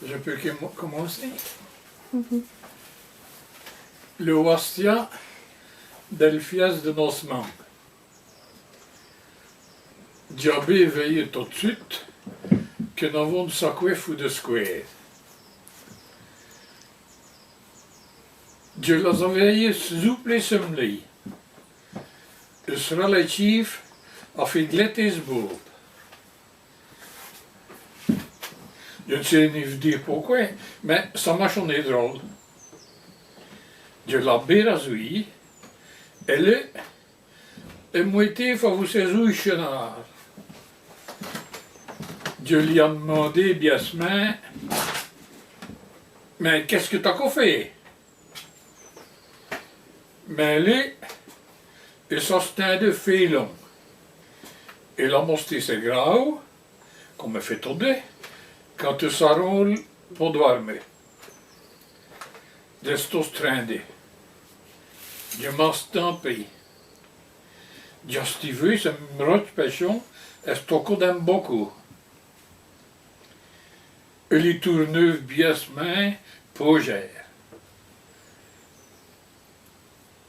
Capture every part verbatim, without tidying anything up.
Dji pou com-, comincer. Li wastia dèl fièsse di noces-mans. Dj'a bén vèyou tot d' swite qui n'avans one saqwè fout di squêre. Dji l's-a vèyoues zoupler s' mlé. Èt s' ralètchîve a fét glèter s' bôbe. Dji n' sé nén v' dîre poqwè, mins ça m'a chonné drole. Dji l'a bén razouyî, èt li, èle mwètéve avou sès-ouy chenârds. Dji lî a d'mandé bièssemint : « Mins qu'èst-ce qui t'as co fét ? » Mins li, èle s'a stindou félon. Èle a mosté sès grâwes, come èle fét todi, quand èle s'arôle po dwârmi. Dj'a sto strindé. Dji m'a stampé. Dj'a stivou s' mrodje pèchon èt s' tokon d'on bokau. Èle î toûrneûve bièssemint pôjêre.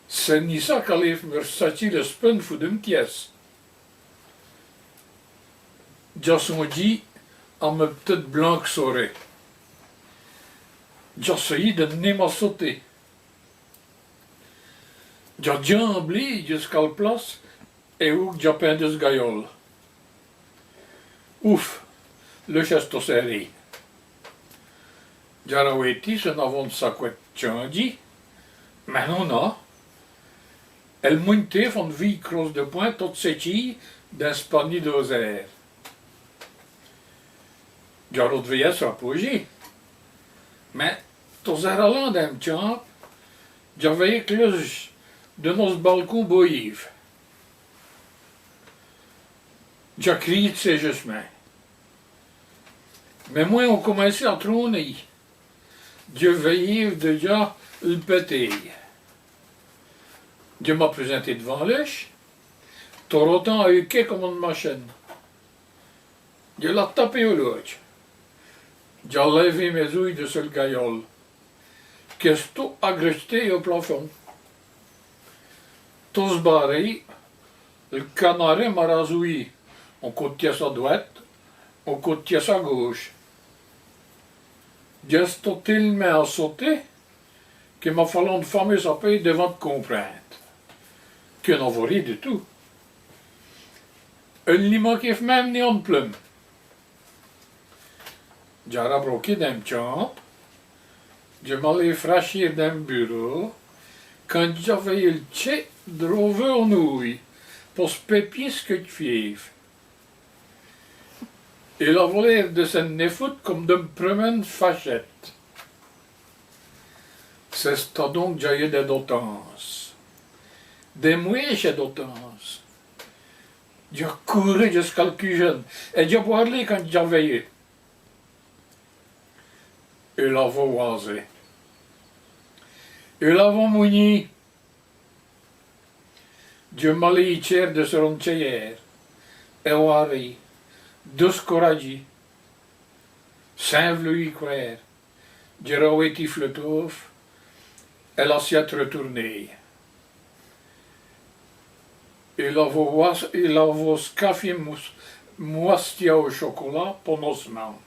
C'èst nén ça qu'aléve m' r'satchî li spin foû d'one tièsse. Dj'a sondjî a m' p'tite blanke sorèye. Dj'a sèyî di n' nén m'assoter. Dj'a djamblî djusqu'al place èwou qu' dj'a pindu s' gayole. Ouf, li chèsse èsto sèrî. Dj'a rawétî s' n'avans one saqwè d' tchandjî, mins non, non. Èle mwintéve one vîye crosse di pwin tote sètchîye dins s' panî d'ôzêre. Dj'a r'dwèyou s' rapôjî. Mins tot-z-èralant dins m' tchambe, dj'a vèyou qu' l'uch di nosse balcon bouhîve. Dj'a criyî d' sès jus'mints. Mins mwins on cominçî a trôner. Dji vèyîve dèdja l' pètéye. Dji m'a présinté d'vant l'uch, tot rotant a u qué come one machine. Dji l'a tapé au lwèdje. Dj'a lèvé mès-ouy di su l' gayole, qu'èsto agrèchté au plafond. Tot-z-bâré, l' canârd m'a razouyî, on côp d' tièsse a dwète, on côp d' tièsse a gauche. Dj'a sto télemint assoté qui m'a falou one fameûse sapéye d'vant l' comprinde, qui n'avot rén du tout. I n' lî manquéve min.me nén one plume. Dj'a rabrokî dins m' tchambe, dji m'aléve rachîr dins m' burau, quand dj'a vèyou l' tchè drâ on-ouy, po s' pèpî s' queûp d' fiéve. Èle avot l'ér di s'è nén foute come d'one prumène fachète. C'èst adon qu' dj'a yeû dès dotances. Dès mwéchès dotances. Dj'a couru djusqu'al cûjène, èt dj'a bwârlé quand dj'a vèyou. Èle avot wâzè. Èle avot mougnî. Dji m'aléyi tchêr dissu one tchèyêre, èwâré, discoradjî, sins v'lu î crwêre, dj'a rawétî flûtâve, èt l'assiète r'toûrnéye. Èle avot, èle avot scafyî m' wastia au chocolat po nosse-mans.